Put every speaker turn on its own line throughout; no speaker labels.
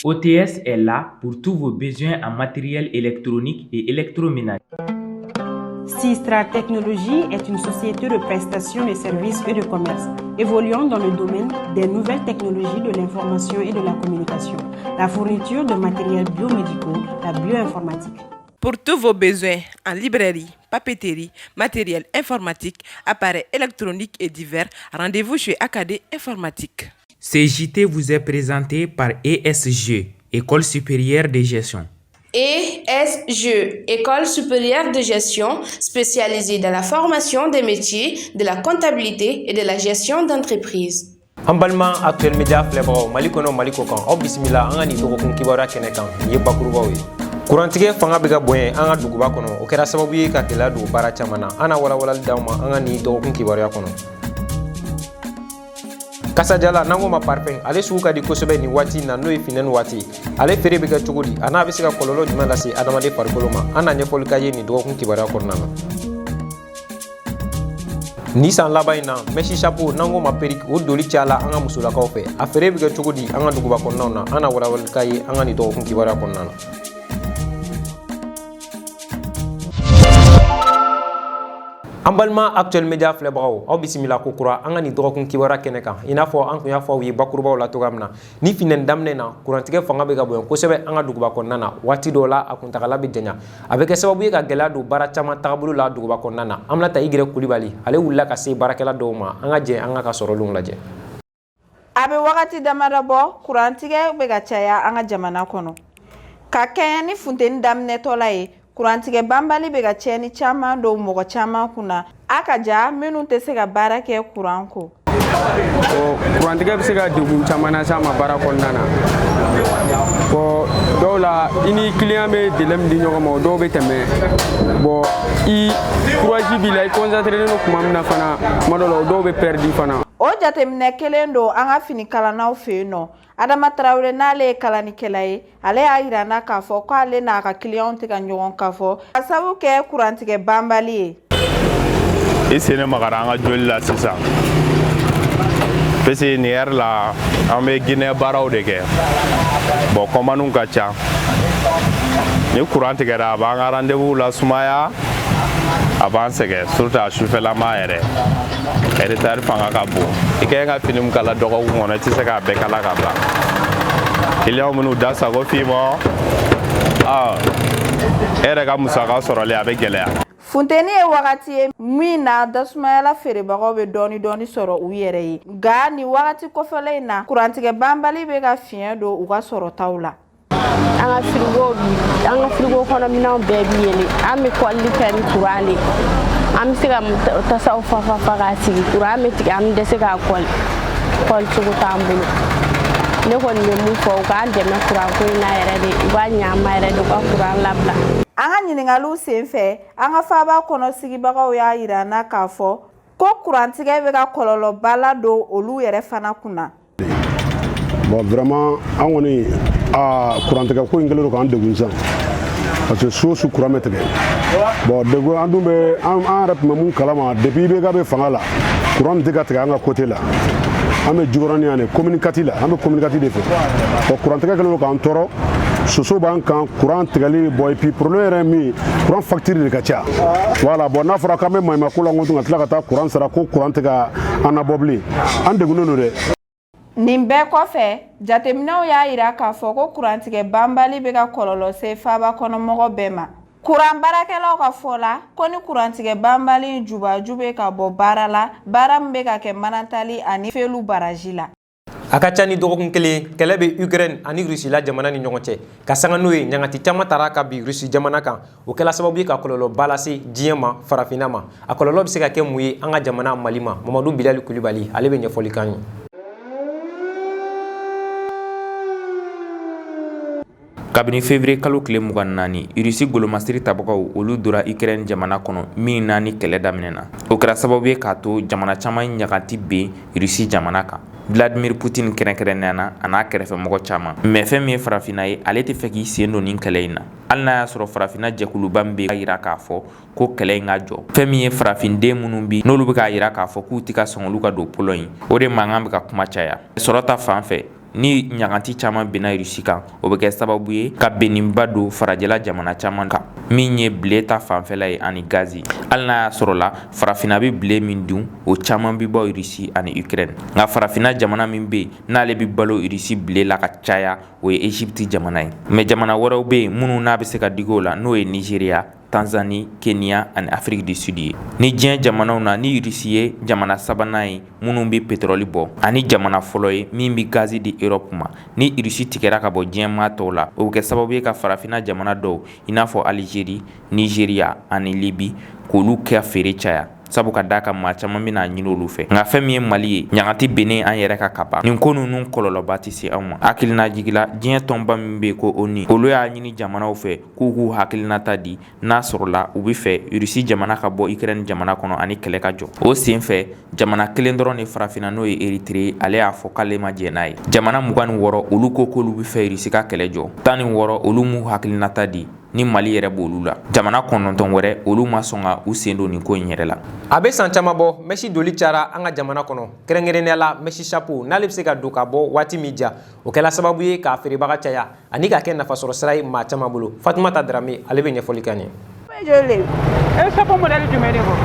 OTS est là pour tous vos besoins en matériel électronique et électroménager.
Sistra Technologies est une société de prestation de services et de commerce évoluant dans le domaine des nouvelles technologies de l'information et de la communication, la fourniture de matériels biomédicaux, la bioinformatique.
Pour tous vos besoins en librairie, papeterie, matériel informatique, appareils électroniques et divers, rendez-vous chez AKD Informatique.
Ce JT vous est présenté par ESG, École supérieure de gestion.
ESG, École supérieure de gestion spécialisée dans la formation des métiers de la comptabilité et de la gestion d'entreprise.
An balima Actuel Media filɛbagaw, Mali kɔnɔ, Mali kɔ kan, aw bisimila an ka nin dɔgɔkun kibaruya kɛnɛ kan. Nin ye bakurubaw ye. Kurantigɛ fanga bɛ ka bonya an ka duguba kɔnɔ, o kɛra sababu ye ka gɛlɛya don baara caman na. An na walawalali d'aw ma an ka nin dɔgɔkun kibaruya kɔnɔ. Kasadiyalan, n'an ko ma parfum, ale sugu ka di kosɛbɛ nin waati in na, n'o ye funteni waati. Ale feere bɛ kɛ cogo di, a n'a bɛ se ka kɔlɔlɔ jumɛn lase adamaden farikolo ma? An na ɲɛfɔli ka ye nin dɔgɔkun kibaruya kɔnɔna na. Ni san laban in na, mèche chapeau, n'an ko ma perruque, o doli cayala an ka musolakaw fɛ. A feere bɛ kɛ cogo di an ka duguba kɔnɔnaw na? An na walawalali ka ye an ka nin dɔgɔkun kibaruya kɔnɔna na. An balima Actuel Media filɛbagaw, aw bisimila ko kura an ka nin dɔgɔkun kibaruya kɛnɛ kan. I n'a fɔ an tun y'a fɔ aw ye bakurubaw la cogoya min na, ni funteni daminɛ na, kurantigɛ fanga bɛ ka bonya kosɛbɛ an ka duguba kɔnɔna na. Waati dɔw la, a kuntagala bɛ janya, a bɛ kɛ sababu ye ka gɛlɛya don baara caman tagabolo la duguba kɔnɔna na. An bɛna ta Igirɛ Kulibali, ale wulila ka se baarakɛla dɔw ma. An ka jɛ an ka sɔrɔlenw lajɛ.
A bɛ wagati damadɔ bɔ, kurantigɛ bɛ ka caya an ka jamana kɔnɔ. Ka kɛɲɛ ni funteni daminɛtɔla ye, kurantigɛ banbali bɛ ka tiɲɛni caman don mɔgɔ caman kunna, a ka ja minnu tɛ se ka baara kɛ kuran kɔ.
Kurantigɛ bɛ se ka degun caman lase an ma baara kɔnɔna na. Bon, dɔw la, i ni client bɛ délai min di ɲɔgɔn ma, o dɔw bɛ tɛmɛ. Bon, i courage b'i la, i concentré don tuma min na fana, tuma dɔw la, o dɔw bɛ perdu fana.
O jateminɛ kelen don an ka finikalannaw fɛ yen nɔ. Adama Tarawele, n'ale ye kalanikɛla ye, ale y'a yira n na k'a fɔ k'ale n'a ka kiliyanw tɛ ka ɲɔgɔn kan fɔ ka sabu kɛ kurantigɛ banbali ye.
I sen magara an ka joli la sisan, parce que nin heure la, an bɛ Guinée baaraw de kɛ. Bon, commandes ka ca. Ni courant tigɛra, a b'an ka rendez-vous la sumaya, a b'an sɛgɛn, surtout a sufɛlama yɛrɛ, retard fanga ka bon. I ka kan ka fini min kala dɔgɔkun kɔnɔ, i tɛ se k'a bɛɛ kala ka ban. Client minnu da sago f'i ma, aa, e yɛrɛ ka musaka sɔrɔli, a bɛ gɛlɛya.
Funteni ye wagati ye min na dasumayala feerebagaw bɛ dɔɔni dɔɔni sɔrɔ u yɛrɛ ye, nka nin wagati kɔfɛla in na, kurantigɛ banbali bɛ ka fiɲɛ don u ka sɔrɔtaw la.
An ka firigo, an ka firigo kɔnɔ minɛnw bɛɛ bi yelen. An bɛ kɔlili kɛ ni kuran de. An bɛ se ka tasaw fa fa fa k'a sigi, kuran bɛ tigɛ, an bɛ dɛsɛ k'a kɔli, kɔli cogo t'an bolo. Ne kɔni bɛ mun fɔ, u k'an dɛmɛ kuranko in na yɛrɛ de, u ka ɲa an ma yɛrɛ de, u ka kuran labila.
An ka ɲininkaliw sen fɛ, an ka faaba kɔnɔ sigibagaw y'a yira an na k'a fɔ ko kurantigɛ bɛ ka kɔlɔlɔba ladon olu yɛrɛ fana kunna.
Bon, vraiment, an kɔni, aa, kurantigɛ ko in kɛlen don k'an degun sisan, parce que su o su, kuran bɛ tigɛ. Bon, degun an dun bɛ an yɛrɛ tun bɛ mun kalama, depuis IBK bɛ fanga la, kuran tɛ ka tigɛ an ka côté la. An bɛ Jikɔrɔni yan de, commune 4 la, an bɛ commune 4 de fɛ. Bon, kurantigɛ kɛlen don k'an tɔɔrɔ, soso b'an kan, kuran tigɛli. Bon, et puis problème yɛrɛ ye min ye, kuran facture de ka ca. Voilà. Bon, n'a fɔra k'an bɛ maɲumako la, ko tun ka tila ka taa kuran sara, ko kuran tɛ ka an nabɔ bilen, an degunnen don dɛ.
Nin bɛɛ kɔfɛ, jateminɛw y'a yira k'a fɔ ko kurantigɛ banbali bɛ ka kɔlɔlɔ se faaba kɔnɔmɔgɔ bɛɛ ma. Kuran baarakɛlaw ka fɔ la ko ni kurantigɛ banbali in jubaju bɛ ka bɔ baara la, baara min bɛ ka kɛ Manantali ani Felu baraji la.
A ka ca ni dɔgɔkun kelen, kɛlɛ bɛ Ukraine ani Rusila jamana ni ɲɔgɔn cɛ. Ka sanga n'o ye, ɲangati caman tara ka bin Rusi jamana kan. O kɛla sababu ye ka kɔlɔlɔba lase diɲɛ ma, farafinna ma. A kɔlɔlɔ bɛ se ka kɛ mun ye an ka jamana Mali ma? Mamadu Bilali Kulibali, ale bɛ ɲɛfɔli kan ye.
Kabini février kalo tile 24, Irisi golomasiri tabagaw, olu donna Ukraine jamana kɔnɔ min na ni kɛlɛ daminɛna. O kɛra sababu ye k'a to jamana caman ɲagati ben Irisi jamana kan, Vladimir Putin kɛrɛnkɛrɛnnenya na, a n'a kɛrɛfɛmɔgɔ caman. Mais fɛn min ye farafinna ye, ale tɛ fɛ k'i sen don nin kɛlɛ in na, hali n'a y'a sɔrɔ farafinna jɛkuluba min bɛ yira k'a fɔ ko kɛlɛ in ka jɔ. Fɛn min ye farafinden minnu bi n'olu bɛ k'a yira k'a fɔ k'u tɛ ka sɔn olu ka don Pologne, o de mankan bɛ ka kuma caya sɔrɔ ta fan fɛ. Ni ɲaganti caman binna Irisi kan, o bɛ kɛ sababu ye ka benniba don farajɛla jamana caman kan, min ye blé ta fanfɛla ye ani gazi. Hali n'a y'a sɔrɔla farafinna bɛ blé min dun, o caman bɛ bɔ Irisi ani Ukraine. Nka farafinna jamana min bɛ yen n'ale bɛ balo Irisi blé la ka caya, o ye Egypte jamana ye. Mais jamana wɛrɛw bɛ yen minnu n'a bɛ se ka digi o la, n'o ye Nigeria, Tanzanie, Kenya ani Afrique du Sud ye. Ni diɲɛ jamanaw na, ni Irisi ye jamana sabanan ye minnu bɛ pétrole bɔ ani jamana fɔlɔ ye min bɛ gazi di Europe ma. Ni Irisi tigɛra ka bɔ diɲɛ maa tɔw la, o bɛ kɛ sababu ye ka farafinna jamana dɔw i n'a fɔ Algérie, Nigeria ani Libye k'olu kɛ feere caya, sabu ka d'a kan maa caman bɛna ɲini olu fɛ. Nka fɛn min ye Mali ye, ɲagati bennen an yɛrɛ kan ka ban, nin ko ninnu kɔlɔlɔba tɛ se anw ma. Hakilinajigila, diɲɛ tɔnba min bɛ yen ko ONU, olu y'a ɲini jamanaw fɛ k'u k'u hakilinata di n'a sɔrɔla u bɛ fɛ Irisi jamana ka bɔ Ukraine jamana kɔnɔ ani kɛlɛ ka jɔ. O sen fɛ, jamana kelen dɔrɔn de farafinna, n'o ye Érythrée, ale y'a fɔ k'ale ma jɛn n'a ye. Jamana 26, olu ko k'olu bɛ fɛ Irisi ka kɛlɛ jɔ. 16, olu m'u hakilinata di, ni Mali yɛrɛ b'olu la. Jamana 9 wɛrɛ, olu ma sɔn ka u sen don nin ko in yɛrɛ la.
A bɛ san caman bɔ, mèche doli cayara an ka jamana kɔnɔ, kɛrɛnkɛrɛnnenya la mèche chapeau, n'ale bɛ se ka don ka bɔ waati min ja. O kɛla sababu ye k'a feerebaga caya ani k'a kɛ nafasɔrɔ sira ye maa caman bolo. Fatumata Darame, ale bɛ ɲɛfɔli kɛ an ye.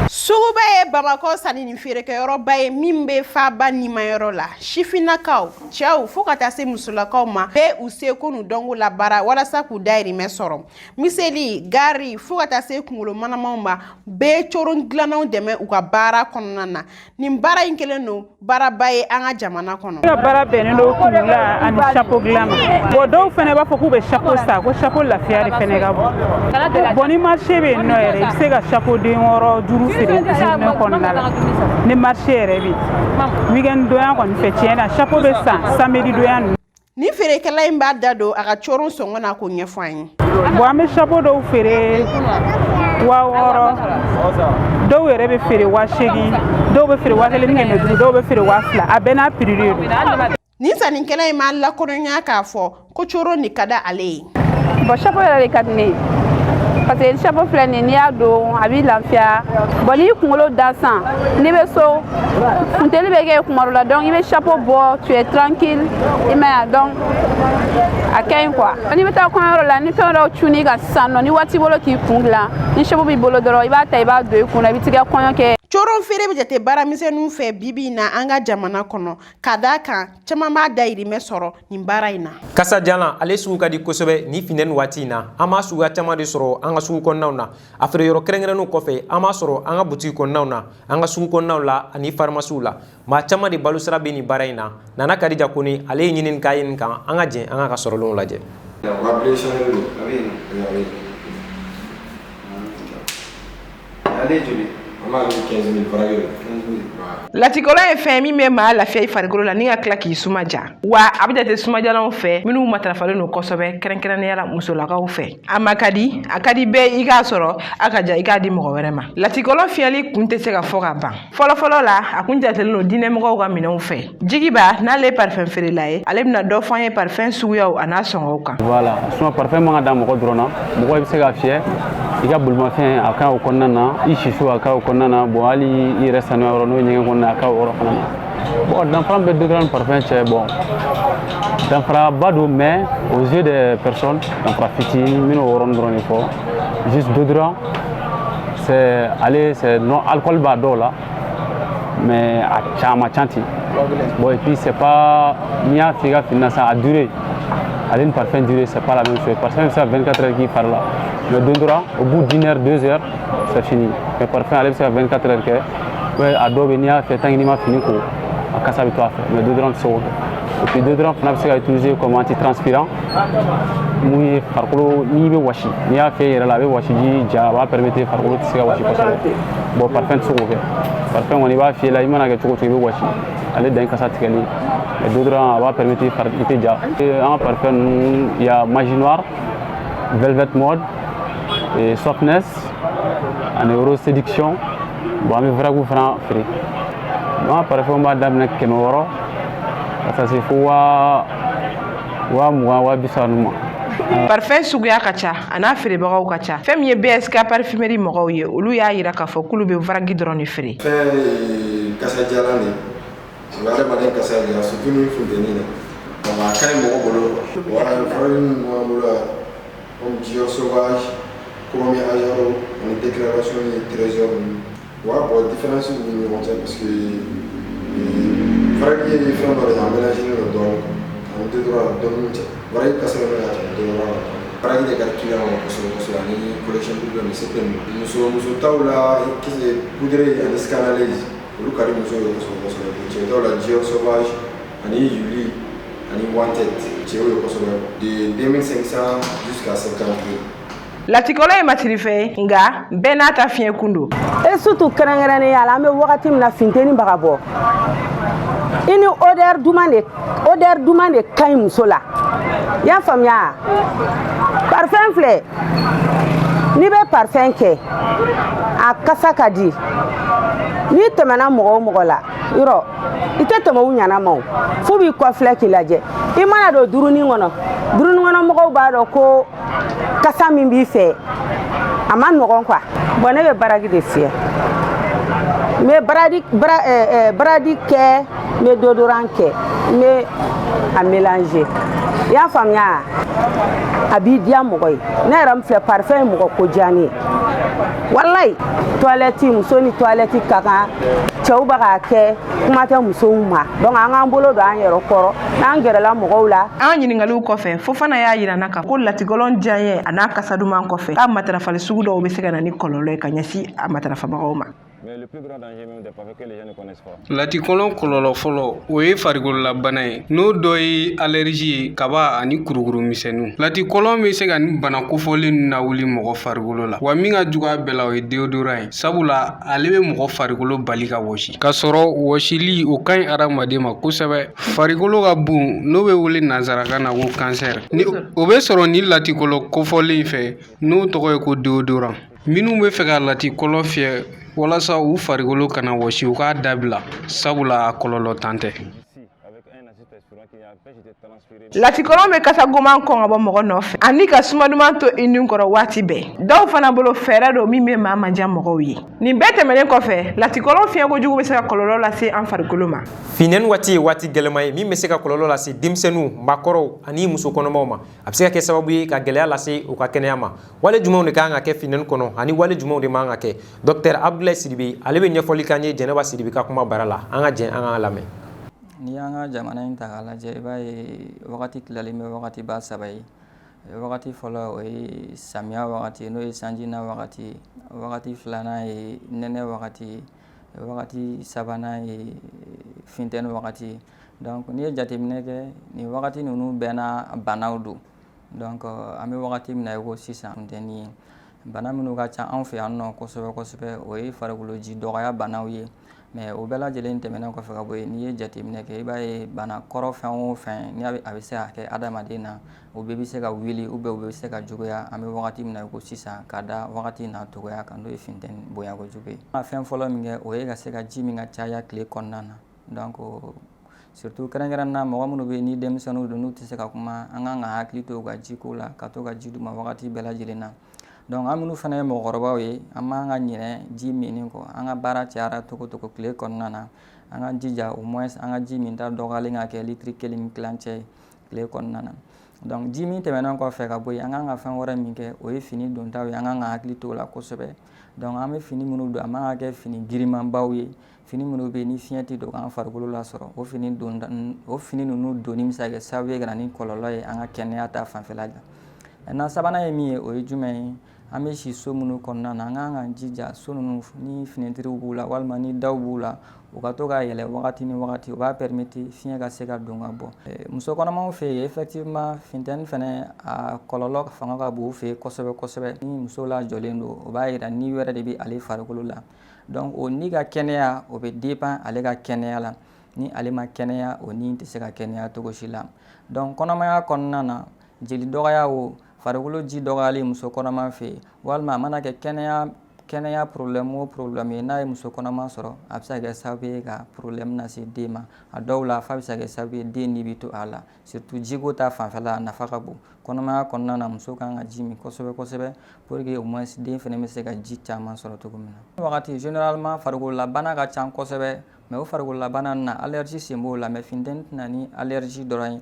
Suguba ye Bamakɔ sanni ni feerekɛyɔrɔba ye min bɛ faaba nimayɔrɔ la. Sifinnakaw, cɛw fo ka taa se musolakaw ma, bɛ u seko n'u dɔnko labaara walasa k'u dayirimɛ sɔrɔ. Miseli, gari fo ka taa se kunkolo manamaw ma, bɛ coron dilannaw dɛmɛ u ka baara kɔnɔna na. Nin baara in kɛlen don baaraba ye an ka jamana kɔnɔ.
Ne ka baara bɛnnen don kunla ani chapeau dilan ma. Bon, dɔw fana b'a fɔ k'u bɛ chapeau san, ko chapeau lafiya de fana ka bon. Bon, ni marché bɛ yen nɔ yɛrɛ, i bɛ se ka chapeau den wɔɔrɔ duuru feere journée kɔnɔna la, ni marché yɛrɛ bɛ yen. Weekend donya kɔni fɛ, tiɲɛ na, chapeau bɛ san samedi donya ninnu.
Ni feerekɛla in b'a da don a ka coron sɔngɔ na k'o ɲɛfɔ an ye.
Bon, an bɛ chapeau dɔw feere 6000, dɔw yɛrɛ bɛ feere 8000, dɔw bɛ feere 1500, dɔw bɛ feere 2000, a bɛɛ n'a prix de don.
Nin sannikɛla in m'a lakodɔnya k'a fɔ ko coron de ka di ale ye.
Bon, chapeau yɛrɛ de ka di ne ye, parce que chapeau filɛ nin ye, n'i y'a don a b'i lafiya. Bon, n'i kunkolo da san, n'i bɛ so, funteni bɛ kɛ kuma dɔ la, donc i bɛ chapeau bɔ, tu es tranquille, i m'a ye, donc a ka ɲi quoi. N'i bɛ taa kɔɲɔyɔrɔ la, ni fɛn dɔw cunn'i kan sisan nɔ, ni waati bolo k'i kun dilan, ni chapeau b'i bolo dɔrɔn, i b'a ta, i b'a don i kun na, i bɛ t'i ka kɔɲɔ kɛ.
Coron feere bɛ jate baaramisɛnninw fɛ bi bi in na an ka jamana kɔnɔ, ka d'a kan caman b'a dayirimɛ sɔrɔ nin baara in na.
Kasajalan, ale sugu ka di kosɛbɛ ni funteni waati in na. An b'a suguya caman de sɔrɔ an ka sugu kɔnɔnaw na. A feere yɔrɔ kɛrɛnkɛrɛnnenw kɔfɛ, an b'a sɔrɔ an ka butigi kɔnɔnaw na, an ka sugu kɔnɔnaw la ani farimasiw la. Maa caman de balo sira bɛ nin baara in na. Nana Kadija Kone, ale ye ɲinini k'a ye nin kan. An ka jɛ an ka sɔrɔlenw lajɛ.
Latikɔlɔn ye fɛn min bɛ maa lafiya i farikolo la ni ka tila k'i suma ja, wa a bɛ jate sumajalanw fɛ minnu matarafalen don kosɛbɛ, kɛrɛnkɛrɛnnenya la musolakaw fɛ. A ma ka di, a ka di bɛɛ i k'a sɔrɔ, a ka ja i k'a di mɔgɔ wɛrɛ ma. Latikɔlɔn fiyɛli kun tɛ se ka fɔ ka ban. Fɔlɔfɔlɔ la, a kun jatelen don diinɛmɔgɔw ka minɛnw fɛ. Jigiba, n'ale ye parfum feerela ye, ale bɛna dɔ fɔ an ye parfum suguyaw an'a sɔngɔw kan.
Voilà, sinon parfum man ka da mɔgɔ dɔrɔn na. Mɔgɔ i bɛ se k'a fiyɛ i ka bolimafɛn, a ka o kɔnɔna na, i siso, a ka o kɔnɔna na. Bon, hali i yɛrɛ sanuya yɔrɔ, n'o ye ɲɛgɛn kɔnɔna, a ka o yɔrɔ fana na. Bon, danfara bɛ déodorant ni parfum cɛ, bon, danfaraba don, mais aux yeux des personnes, danfara fitinin. N bɛna o yɔrɔnin dɔrɔn de fɔ. Juste déodorant, c'est ale, c'est non alcool b'a dɔw la, mais a caman ca ten. Bon, et puis c'est pas, n'i y'a fiyɛ i ka fini na sisan, a durée ale ni parfum durée, c'est pas la même chose. Parfum bɛ se ka 24 heures k'i fari la, mais déodorant, au bout d'une heure, 2 heures, c'est fini. Mais parfum, ale bɛ se ka 24 heures kɛ. Ouais, a dɔw bɛ, n'i y'a fiyɛ, tant que n'i ma fini ko, a kasa bɛ to a fɛ, mais déodorant tɛ se k'o kɛ. Et puis déodorant fana bɛ se ka utiliser comme antitranspirant, mun ye farikolo, n'i bɛ wasi, n'i y'a fiyɛ i yɛrɛ la, a bɛ wasiji ja, a b'a permettre farikolo tɛ se ka wasi kosɛbɛ. Bon, parfum tɛ se k'o kɛ. Parfum kɔni, i b'a fiyɛ la, i mana kɛ cogo o cogo, i bɛ wasi, ale dan ye kasa tigɛli. Mais déodorant, a b'a permettre i tɛ ja. An ka parfum ninnu, il y a Magie Noire, Velvet Mode et Softness ani Rose Séduction. Bon, an bɛ vrac fana feere. An ka parfum b'a daminɛ 600 ka taa se fo 20,000, 30,000 ninnu ma.
Parfum suguya ka ca, a n'a feerebagaw ka ca. Fɛn min ye BSK parfumerie mɔgɔw ye, olu y'a yira k'a fɔ k'olu bɛ vrac dɔrɔn de feere.
Fɛn ye kasajalan de, o bɛ adamaden kasa diya, surtout ni funteni na. A ka ɲi mɔgɔ bolo quoi. Voilà, farali ninnu b'an bolo yan, comme Dior Sauvage, Chromie Ajaro ani Déclaration ni Trésor ninnu. Ouais, bon, différence b'u ni ɲɔgɔn cɛ parce que farali ye fɛn dɔ de ye, a mélangé don dɔɔnin quoi. Ani déodorant dɔɔnin cɛ. Farali kasa bɛ ka tɛmɛ déodorant kan. Farali de ka di client ma kosɛbɛ kosɛbɛ, ani collection double ni CP ninnu. Muso taw la, kisɛ poudre ani scandaleuse, olu ka di musow ye kosɛbɛ kosɛbɛ. Cɛ taw la, Dior Sauvage ani Yuli ani Wanted, cɛw ye kosɛbɛ, de 2500 jusqu'à 50 000.
Latikɔlɔn ye masirifɛn ye, nka bɛɛ n'a ta fiɲɛ kun don.
E surtout, kɛrɛnkɛrɛnnenya la, an bɛ wagati min na, funteni bɛ ka bɔ, i ni odeur duman de, odeur duman de ka ɲi muso la. I y'a faamuya? Parfum filɛ, n'i bɛ parfum kɛ, a kasa ka di. N'i tɛmɛna mɔgɔ o mɔgɔ la, yɔrɔ i tɛ tɛmɛ u ɲɛna ma, o f'u b'i kɔfilɛ k'i lajɛ. I mana don durunin kɔnɔ, durunin kɔnɔ mɔgɔw b'a dɔn ko kasa min b'i fɛ, a ma nɔgɔn quoi. Bon, ne bɛ baragi de fiyɛ, n bɛ baradi bara ɛɛ baradi kɛ, n bɛ déodorant kɛ, n bɛ a mélanger. I y'a faamuya? A b'i diya mɔgɔ ye. Ne yɛrɛ min filɛ, parfum ye mɔgɔ ko diya ne ye walayi. Toilette, muso ni toilette ka kan. Cɛw bɛ k'a kɛ, kuma tɛ musow ma. Donc an k'an bolo don an yɛrɛ kɔrɔ n'an gɛrɛla mɔgɔw la.
An ɲininkaliw kɔfɛ, Fofana y'a yira na kan ko latikɔlɔn diyaɲɛ a n'a kasa duman kɔfɛ, k'a matarafali sugu dɔw bɛ se ka na ni kɔlɔlɔ ye ka ɲɛsin a matarafabagaw ma.
Latikɔlɔn kɔlɔlɔ fɔlɔ, o ye farikololabana ye, n'o dɔ ye allergie ye, kaba ani kurukuru misɛnninw. Latikɔlɔn bɛ se ka ni bana kofɔlen ninnu lawuli mɔgɔ farikolo la. Wa min ka jugu a bɛɛ la, o ye déodorant ye, sabula ale bɛ mɔgɔ farikolo bali ka wɔsi, k'a sɔrɔ wɔsili o ka ɲi adamaden ma kosɛbɛ. Farikolo ka bon, n'o bɛ wele nanzarakan na ko cancer, ni o bɛ sɔrɔ ni latikɔlɔ kofɔlen fɛ, n'o tɔgɔ ye ko déodorant. Minnu bɛ fɛ ka latikɔlɔ fiyɛ walasa u farikolo kana wɔsi, u k'a dabila, sabula a kɔlɔlɔ tan tɛ.
Latikɔlɔn bɛ kasa goman kɔn ka bɔ mɔgɔ nɔfɛ ani ka suma duman to i nun kɔrɔ waati bɛɛ. Dɔw fana bolo, fɛɛrɛ don min bɛ maa mandiya mɔgɔw ye. Nin bɛɛ tɛmɛnen kɔfɛ, latikɔlɔn fiɲɛ kojugu bɛ se ka kɔlɔlɔ lase an farikolo ma.
Funteni waati ye waati gɛlɛma ye min bɛ se ka kɔlɔlɔ lase denmisɛnninw, maakɔrɔw ani muso kɔnɔmaw ma. A bɛ se ka kɛ sababu ye ka gɛlɛya lase u ka kɛnɛya ma. Wale jumɛnw de kan ka kɛ funteni kɔnɔ ani wale jumɛnw de man ka kɛ? Docteur Abdoulaye Sidibe, ale bɛ ɲɛfɔli k'an ye Jɛnɛba Sidibe ka kuma bara la. An ka jɛ an k'a lamɛn.
N'i y'an ka jamana in ta k'a lajɛ, i b'a ye wagati tilalen bɛ wagati ba saba ye. Wagati fɔlɔ, o ye samiya wagati ye, n'o ye sanji na wagati ye. Wagati filanan ye nɛnɛ wagati ye. Wagati sabanan ye funteni wagati ye. Donc n'i ye jateminɛ kɛ, nin wagati ninnu bɛɛ n'a banaw don. Donc an bɛ wagati min na i ko sisan, funteni ye, bana minnu ka ca anw fɛ yan nɔ kosɛbɛ kosɛbɛ, o ye farikolo ji dɔgɔya banaw ye. Mais o bɛɛ lajɛlen tɛmɛnen kɔfɛ ka bɔ yen, n'i ye jateminɛ kɛ, i b'a ye bana kɔrɔ fɛn o fɛn ni a bɛ se ka kɛ adamaden na, o bɛɛ bɛ se ka wuli ou bien o bɛɛ bɛ se ka juguya an bɛ wagati min na i ko sisan, ka da wagati n'a togoya kan, n'o ye funteni bonya kojugu ye. Fɛn fɔlɔ min kɛ, o ye ka se ka ji min ka caya tile kɔnɔna na. Donc surtout, kɛrɛnkɛrɛn na, mɔgɔ minnu bɛ yen ni denmisɛnninw don, n'u tɛ se ka kuma, an kan ka hakili to u ka jiko la, ka to ka ji d'u ma wagati bɛɛ lajɛlen na. Donc an minnu fana ye mɔgɔkɔrɔbaw ye, an man ka ɲinɛ ji minni kɔ. An ka baara cayara togo togo tile kɔnɔna na, an ka jija au moins an ka ji min ta dɔgɔyalen ka kɛ litiri 1 ni tilancɛ ye tile kɔnɔna na. Donc ji min tɛmɛnen kɔfɛ ka bɔ yen, an kan ka fɛn wɛrɛ min kɛ, o ye fini dontaw ye. An kan ka hakili to o la kosɛbɛ. Donc an bɛ fini minnu don, a man ka kɛ fini girimanbaw ye, fini minnu bɛ yen ni fiɲɛ tɛ don k'an farikolo lasɔrɔ. O fini don, o fini ninnu donni bɛ se ka kɛ sababu ye ka na ni kɔlɔlɔ ye an ka kɛnɛya ta fanfɛla la. Maintenant, sabanan ye min ye, o ye jumɛn ye? An bɛ si so minnu kɔnɔna na, an kan ka jija so ninnu, ni finɛtiriw b'u la walima ni daw b'u la, u ka to ka yɛlɛ wagati ni wagati. O b'a permettre fiɲɛ ka se ka don ka bɔ. Muso kɔnɔmaw fɛ yen, effectivement, funteni fɛnɛ a kɔlɔlɔ fanga ka bon u fɛ yen kosɛbɛ kosɛbɛ. Ni muso lajɔlen don, o b'a yira ni wɛrɛ de bɛ ale farikolo la. Donc o ni ka kɛnɛya, o bɛ dépend ale ka kɛnɛya la. Ni ale ma kɛnɛya, o ni tɛ se ka kɛnɛya cogo si la. Donc kɔnɔmaya kɔnɔna na, jeli dɔgɔya, o farikolo ji dɔgɔyalen muso kɔnɔma fɛ yen, walima a mana kɛ kɛnɛya problème o problème ye, n'a ye muso kɔnɔma sɔrɔ, a bɛ se ka kɛ sababu ye ka problème lase den ma. A dɔw la, f'a bɛ se ka kɛ sababu ye den ni bɛ to a la. Surtout jiko ta fanfɛla, a nafa ka bon. Kɔnɔmaya kɔnɔna na, muso kan ka ji min kosɛbɛ kosɛbɛ pour que au moins den fana bɛ se ka ji caman sɔrɔ cogo min na. Wagati généralement farikololabana ka ca kosɛbɛ, mais o farikololabana na, allergie sen b'o la. Mais funteni tɛna ni allergie dɔrɔn ye.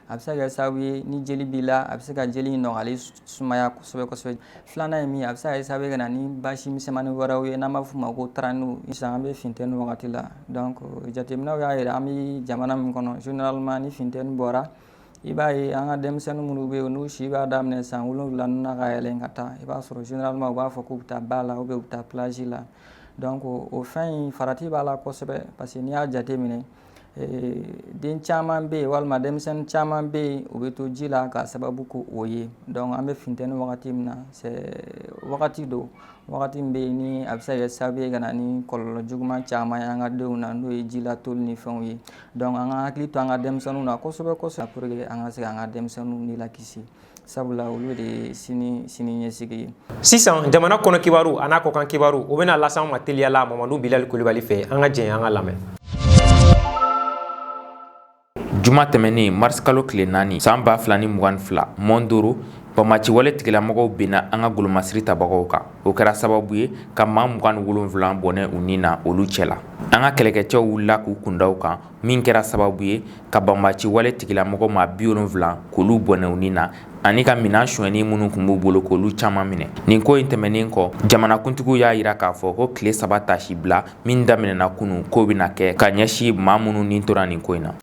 A bɛ se ka kɛ sababu ye, ni jeli b'i la, a bɛ se ka jeli in nɔgɔyali sumaya kosɛbɛ kosɛbɛ. Filanan ye min ye, a bɛ se ka kɛ sababu ye ka na ni basi misɛnmanin wɛrɛw ye, n'an b'a f'o ma ko taraniw. Sisan an bɛ funteni wagati la, donc jateminɛw y'a jira, an bɛ jamana min kɔnɔ, généralement ni funteni bɔra, i b'a ye an ka denmisɛnnin minnu bɛ yen, n'u si b'a daminɛ san 7 ninnu na ka yɛlɛn ka taa, i b'a sɔrɔ généralement u b'a fɔ k'u bɛ taa ba la ou bien u bɛ taa plage la. Donc o fɛn in farati b'a la kosɛbɛ, parce que n'i y'a jateminɛ, den caman bɛ yen walima denmisɛnnin caman bɛ yen, u bɛ to ji la k'a sababu ko o ye. Donc an bɛ funteni wagati min na, c'est wagati don, wagati min bɛ yen ni a bɛ se ka kɛ sababu ye ka na ni kɔlɔlɔ juguman caman ye an ka denw na, n'o ye jilatoli ni fɛnw ye. Donc an ka hakili to an ka denmisɛnninw na kosɛbɛ kosɛbɛ, pour que an ka se k'an ka denmisɛnninw ni lakisi, sabula olu de ye sini sini ɲɛsigi ye.
Sisan, jamana kɔnɔ kibaru a n'a kɔkan kibaru, o bɛna lase an ma teliya la Mamadu Bilali Kulibali fɛ. An ka jɛ an ka lamɛn.
Juma tɛmɛnen, marisikalo tile 4, san 2022, Mondoro bamaciwale tigilamɔgɔw binna an ka golomasiri tabagaw kan. O kɛra sababu ye ka maa 27 bɔnɛ u ni na olu cɛ la. An ka kɛlɛkɛcɛw wulila k'u kunda u kan, min kɛra sababu ye ka bamaciwale tigilamɔgɔ maa 70 k'olu bɔnɛ u ni na, ani ka minɛn sonyɛni minnu tun b'u bolo k'olu caman minɛ. Nin ko in tɛmɛnen kɔ, jamanakuntigiw y'a jira k'a fɔ ko tile 3 tasi bila min daminɛna kunun, k'o bɛna kɛ ka ɲɛsin maa minnu ni tora nin ko in na.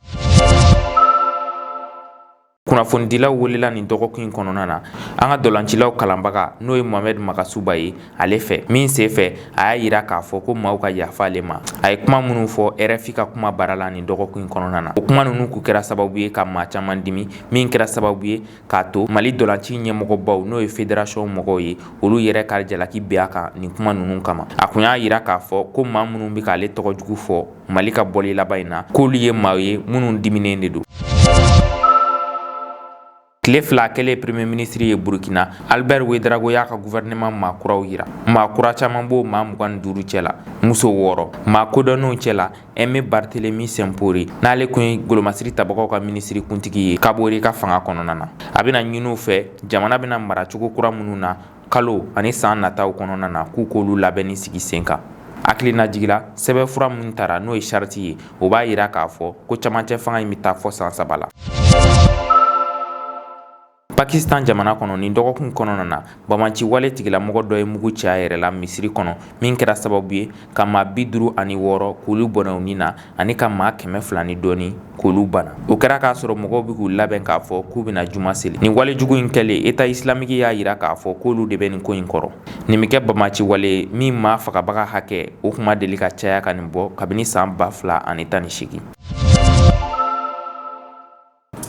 Kunnafonidilaw welela nin dɔgɔkun in kɔnɔna na an ka dɔlancilaw kalanbaga, n'o ye Mohamed Magasuba ye, ale fɛ min sen fɛ, a y'a jira k'a fɔ ko maaw ka yafa ale ma, a ye kuma minnu fɔ RFI ka kuma baara la nin dɔgɔkun in kɔnɔna na. O kuma ninnu k'u kɛra sababu ye ka maa caman dimi, min kɛra sababu ye k'a to Mali dɔlanci ɲɛmɔgɔbaw, n'o ye fédération mɔgɔw ye, olu yɛrɛ ka jalaki bin a kan nin kuma ninnu kama. A kun y'a jira k'a fɔ ko maa minnu bɛ k'ale tɔgɔ jugu fɔ Mali ka bɔli laban in na, k'olu ye maa ye minnu diminen de don. Tile 2 kɛlen premier ministre ye Burkina, Albert Ouédraogo y'a ka gouvernement maa kuraw yira. Maa kura caman b'o maa 25 cɛ la, muso 6. Maa kodɔnnenw cɛ la, Aimé Barthélemy Simpore, n'ale kun ye golomasiri tabagaw ka minisiri kuntigi ye Kabore ka fanga kɔnɔna na. A bɛna ɲini u fɛ, jamana bɛna mara cogo kura minnu na kalo ani san nataw kɔnɔna na, k'u k'olu labɛnni sigi sen kan. Hakilina jigila, sɛbɛnfura min tara, n'o ye charte ye, o b'a yira k'a fɔ ko camancɛ fanga in bɛ taa fɔ san 3 la. Pakistan jamana kɔnɔ, nin dɔgɔkun kɔnɔna na, bamaci wale tigilamɔgɔ dɔ ye mugu ci a yɛrɛ la misiri kɔnɔ, min kɛra sababu ye ka maa 56 k'olu bɔnɛ u ni na, ani ka maa 200 ni dɔɔni k'olu bana. O kɛra k'a sɔrɔ mɔgɔw bɛ k'u labɛn k'a fɔ k'u bɛna juma seli. Nin walejugu in kɛlen, État islamique y'a yira k'a fɔ k'olu de bɛ nin ko in kɔrɔ. Nin bɛ kɛ bamaci wale ye min maa fagabaga hakɛ o kun ma deli ka caya ka nin bɔ kabini san 2018.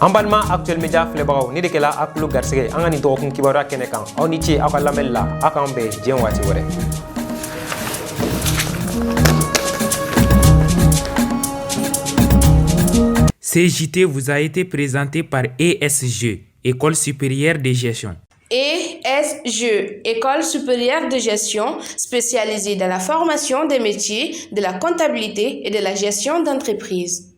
An balima Actuel Media filɛbagaw, nin de kɛla a tulo garisɛgɛ an ka nin dɔgɔkun kibaruya kɛnɛ kan. Aw ni ce aw ka lamɛnli la. Aw k'an bɛn diɲɛ waati wɛrɛ.
Ce JT vous a été présenté par ESG, École supérieure de gestion.
ESG, École supérieure de gestion spécialisée dans la formation des métiers de la comptabilité et de la gestion d'entreprise.